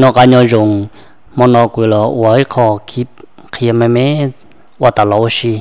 Noj qab nyob zoo, hmo no kuv los ua ib qho qhia me me, ua tas los ua si,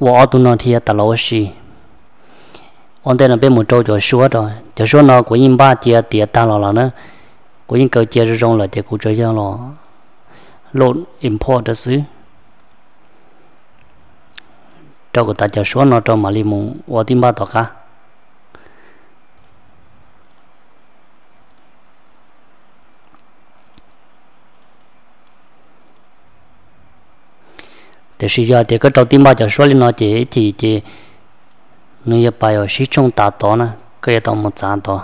ua ob tug no thiab tas los ua si. Ua ntej no peb mus rau cov suab rau, cov suab no kuv yeej npaj cia tiav tag los lawm na, kuv yeej kaw cia zoo zoo lawm ces kuv tsuas yog los load import rau xwb, rau kuv tas cov suab no rau mam li mus ua tib npaj tom qab. Tiam sis yog tias koj rau tib npaj cov suab li no ces ib chim ces nws yuav pais uas sib tshooj tas tod na, koj yuav tau mus txav tod.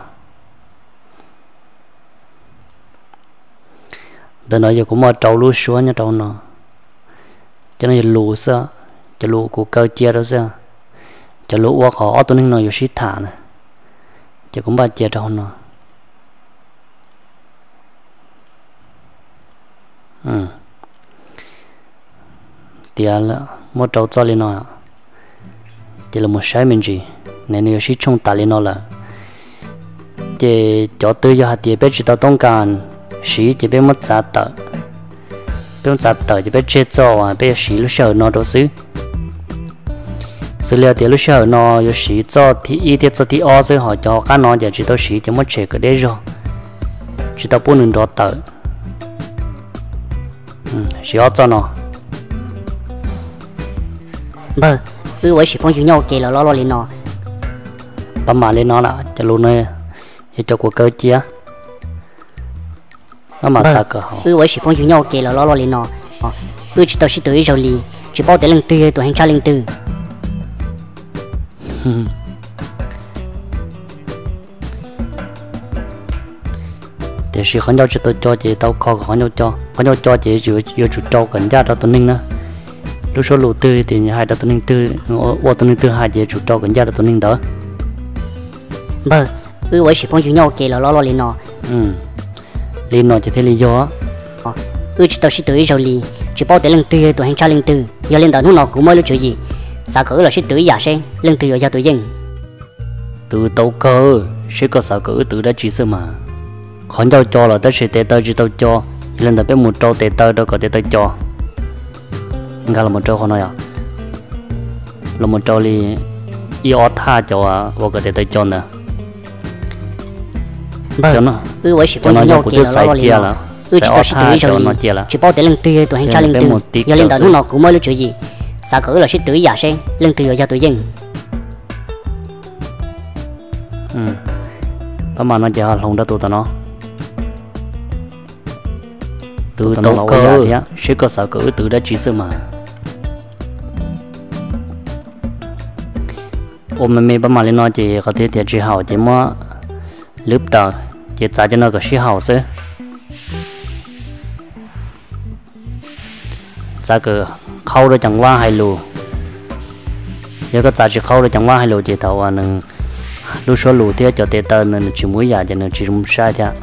Ntawm no yog kuv muaj rau lub suab nyob rau no, cov no yog lus xwb, cov lus kuv kaw cia rau xwb, cov lus ua qhov ob tug neeg no yuav sib tham na, ces kuv npaj cia rau hauv no. Tiav muab rau txoj li no, ces los mus saib me ntsis, nws yuav sib tshooj tas li no lawm. Ces cov twg yog hais tias peb tsis tau toob kas siv ces peb muab txav tawm, peb muab txav tawm ces peb tseg txoj uas peb yuav siv lub sij hawm no rau xwb. Xws li hais tias lub sij hawm no yuav siv txoj thib ib thiab txoj thib ob xwb, ho cov hauv qab no ces tsis tau siv ces muab tshem kom deb zog, tsis tau pub nws nrov tawm. Siv ob txoj no. Npawg, wb ua ib sim phooj ywg nyob ua ke los loj loj li no. Pab mam li no lawm, cov lus no yog cov kuv kaw cia. Pab mam xav kom wb ua ib sim phooj ywg nyob ua ke los loj loj li no, wb tsis tau sib tw ib zaug li, tsis paub tias leej twg yog tus heev tshaj leej twg. Tiam sis qhov ncauj tsis tau co ces tau kho kom qhov ncauj co, qhov ncauj co ces yuav tsum rau kom ncaj rau tus neeg na. Lub suab lus twg tias hais rau tus neeg twg, ua tus neeg twg hais ces yuav tsum rau kom ncaj rau tus neeg ntawd. Npawg, wb ua ib sim phooj ywg nyob ua ke los loj loj li no. Li no ces thiaj li yog. Wb tsis tau sib tw ib zaug li, tsis paub tias leej twg yog tus heev tshaj leej twg. Yog li ntawd hnub no kuv muaj ib lub tswv yim, xav kom wb los sib tw ib yam seb leej twg yuav yog tus yeej. Twv tau kawg, seb koj xav kom wb twv dab tsi xwb mas. Qhov ncauj co lawm tab sis tes taw tsis tau co, yog li ntawd peb mus rau tes taw rau kom tes taw co. Nkag los rau qhov no yom, los mus rau li ib ob thaj cov uas kom tes taw co ntawd. Npawg, wb ua ib sim phooj ywg nyob ua ke los loj loj li no, wb tsis tau sib tw ib zaug li, tsis paub tias leej twg yog tus heev tshaj leej twg. Yog li ntawd hnub no kuv muaj ib lub tswv yim, xav kom wb los sib tw ib yam seb leej twg yuav yog tus yeej. Pab mam no ces ho hloov rau tus tom no. Twv tau kawg thiab, seb koj xav kom wb twv dab tsi xwb mas. Ua me me pab mam li no ces qhov twg tias tsis haum ces muab lwb tawm, ces txav cov no kom sib haum xwb. Txav kom qhaub rau ceev vaj hais lus. Yog koj txav tsis qhaub rau ceev vaj hais lus ces thaum uas nws lub suab lus thiab cov tes taw ntawd nws tsis mus ib yam ces nws tsis zoo saib thiab.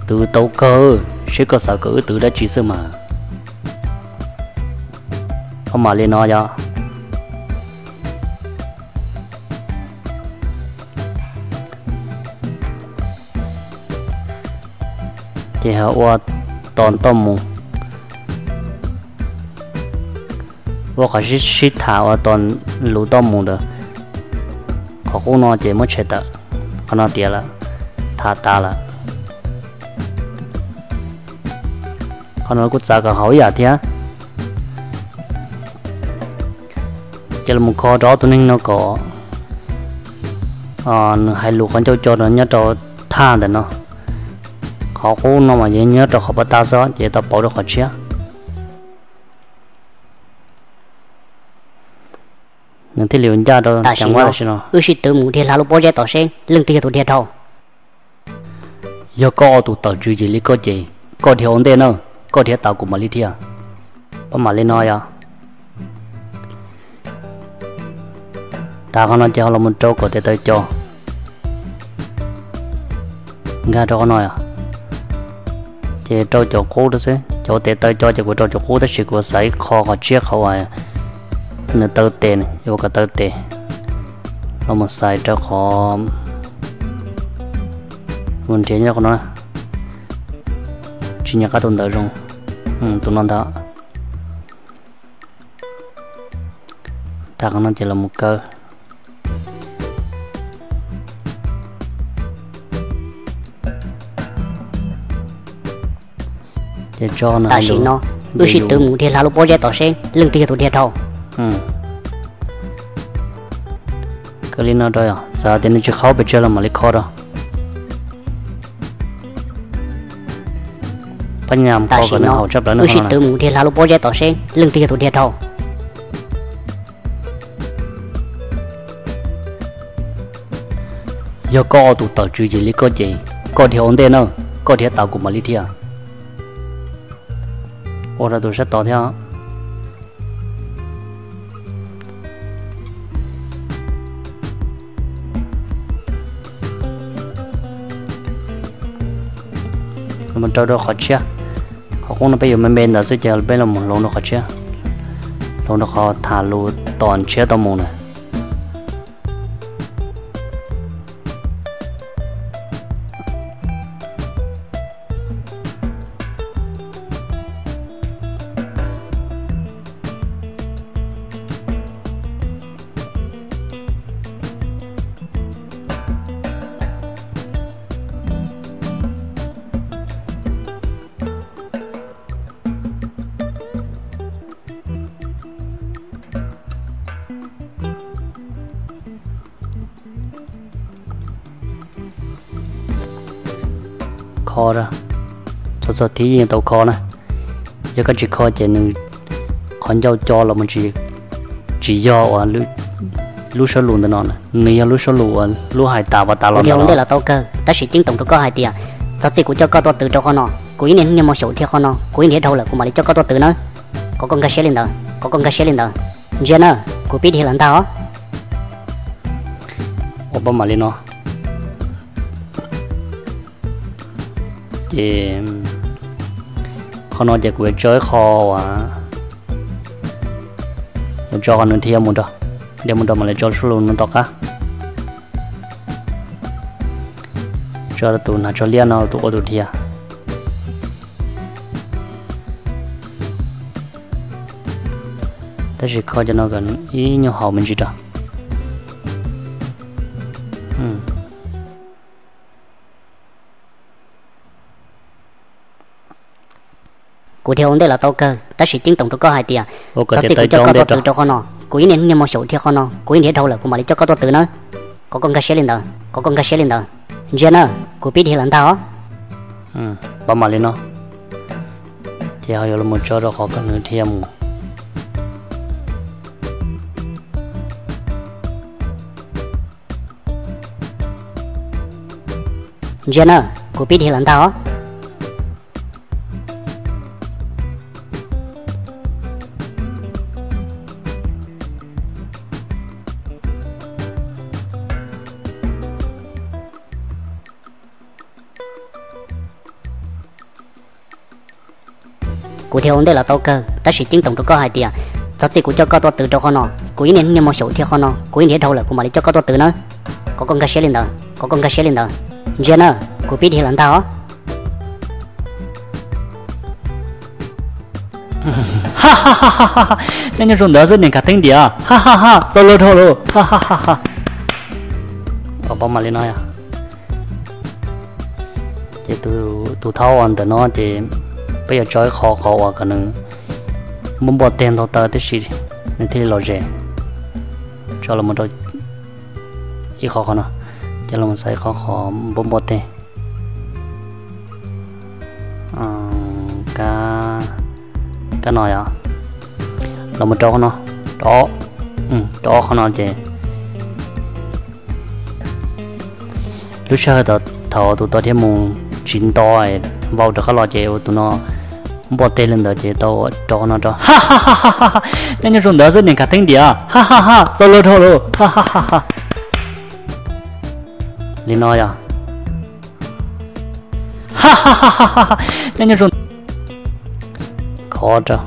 Twv tau kawg, seb koj xav kom wb twv dab tsi xwb mas. Pab mam li no yom. Ces ho ua ton toj mus, ua qhov sib tham ua ton lus toj mus ntawd. Qhov qub no ces muab tshem tawm, qhov no tiav lawm, tham tas lawm. Qhov no kuj txav kom haum ib yam thiab. Ces los mus kho rau ob tug neeg no kom nws hais lus qhov ncauj co no nyob rau thaj ntawm no. Qhov qub no mas yog nyob rau qhov pov tag xwb ces tau pauv rau qhov tshiab. Nws thiaj li ncaj rau ceev vaj tam sim no. Wb sib twv mus dhia hla lub pob zeb tom seb leej twg yog tus dhia dhau. Yog koj ob tug tawm tswv yim li koj ces koj dhia ua ntej na, koj dhia tas kuv mam li dhia. Pab mam li no yom. Tas qhov no ces ho los mus rau kom tes taw co. Nkag rau qhov no yom. Ces rau cov qub rau xwb, cov tes taw co ces kuv rau cov qub tab sis kuv xaiv qhov qhov tshiab qhov uas nws taw tes, yuav kom taw tes. Los mus xaiv rau qhov mus nrhiav nyob rau qhov no. Tsis nco qab tus ntawd zoo. Tus no ntag. Tag qhov no ces los mus kaw. Ces tam sim no wb sib twv mus dhia hla lub pob zeb tom seb leej twg yog tus dhia dhau. Kaw li no rau, txawm tias nws tsis qhov pes tsawg los mam li kho rau. Tam sim no wb sib twv mus dhia hla lub pob zeb tom seb leej twg yog tus dhia dhau. Yog koj ob tug tawm tswv yim li koj ces koj dhia ua ntej na, koj dhia tas kuv mam li dhia. Ua rau tus sab tod thiab. Mus raws rau qhov tshiab, qhov qub no peb yuav me me ntawd xwb ces peb los mus hloov rau qhov tshiab, hloov rau qhov tham lus tom tshiab tau mus na. Kho, txog txog thib yeej tau kho na. Yog koj tsis kho ces nws qhov ncauj co los tsis yog uas lub suab lus ntawm no, nws yog lub suab lus uas lub hais tas pas tas los ntawm no. Ua ntej los tau kawg, tab sis ceeb toom rau koj hais tias txog txij kuv coj koj tuaj twv rau qhov no, kuv ib niag hnub nyoog mus xyaum dhia qhov no, kuv ib nrhiav dhau lawm kuv mam li coj koj tuaj twv nawb. Kov koj nkag siab li ntawd, kov koj nkag siab li ntawd. Ntsia na, kuv pib dhia lawm ntag os. Ua pab mam li no. Ces qhov no ces kuv yuav tso ib qho uas, yuav tso qhov nws dhia mus rau, dhia mus rau mam li tso suab lus no tom qab. Tso tus hnav tsho liab no tus ua tus dhia. Tab sis kho cov no kom ib nyuag haum me ntsis rau. Kuv dhia ua ntej los tau kawg, tab sis ceeb toom rau koj hais tias txog txij kuv coj koj tuaj twv rau qhov no, kuv ib niag hnub nyoog mus xyaum dhia qhov no, kuv ib nrhiav dhau lawm kuv mam li coj koj tuaj twv nawb. Kov koj nkag siab li ntawd, kov koj nkag siab li ntawd. Ntsia na, kuv pib dhia lawm ntag os. Pab mam li no. Ces ho yuav los tso rau qhov kom nws dhia mus. Ntsia na, kuv pib dhia lawm ntag os. Kuv dhia ua ntej los tau kawg, tab sis ceeb toom rau koj hais tias txog txij kuv coj koj tuaj twv rau qhov no, kuv ib niag hnub nyoog mus xyaum dhia qhov no, kuv ib nrhiav dhau lawm kuv mam li coj koj tuaj twv nawb. Kov koj nkag siab li ntawd, kov koj nkag siab li ntawd. Ntsia na, kuv pib dhia lawm ntag os. Nyob nyob zoo ntawd xwb niag kav theeb diam, ha ha ha, txaus luag dhau lawm, ha ha ha. Pab mam li no yog. Ces tus thaub ua ntawm no ces peb yuav tso ib qho qhov uas kom nws npoj npoj teg ntau taw tib si nws thiaj li los zem. Tso los rau ib qho qhov no, ces los xaiv ib qho qhov npoj npoj teg. Kab no yog, los mus rau qhov no, rau ob qhov no ces lub sij hawm thaum tus tod dhia mus tsis nto vau rov qab los ces ua tus no npoj teg li ntawd ces tau rau qhov no rau. Nyob nyob zoo ntawd xwb niag kav theeb diam, ha ha ha, txaus luag dhau lawm, ha ha ha. Li no yog. Nyob nyob zoo. Khov rau.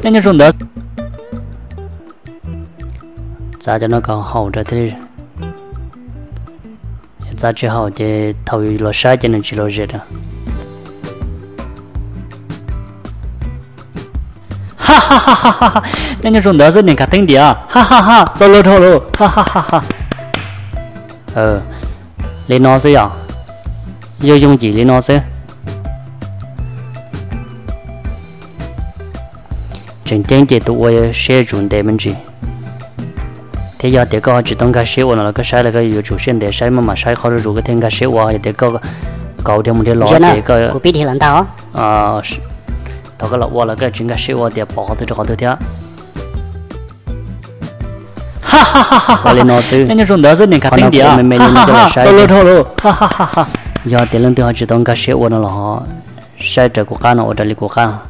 Nyob nyob zoo ntawd. Txav cov no kom haum rau thiaj li Txav tsis haum ces thaum yus los saib ces nws tsis los zem lawm. Ha ha ha ha. Nyob nyob zoo ntawd xwb niag kav teeb diam. Ha ha ha, txaus luag dhau lawm. Ha ha ha ha. Li no xwb yom. Yooj yooj yim li no xwb. Tseem ceeb ces tus ua siab yuav tsum ntev me ntsis, thiab yog tias koj ho tsis tau nkag siab ua no los koj saib los koj yuav tsum siab ntev saib, maj mam saib qhov zuj zus koj thiaj nkag siab ua. Yog tias koj kauv dhia mus dhia los ces koj, thaum koj los ua los koj tsis nkag siab ua tias pom qhov twg rau qhov twg thiab. Li no xwb. Nyob nyob zoo ntawd xwb niag kav teeb diam, me me li no koj los saib. Txaus luag dhau lawm. Yog tias leej twg ho tsis tau nkag siab ua no los ho saib raws kuv qab no, ua raws li kuv qab.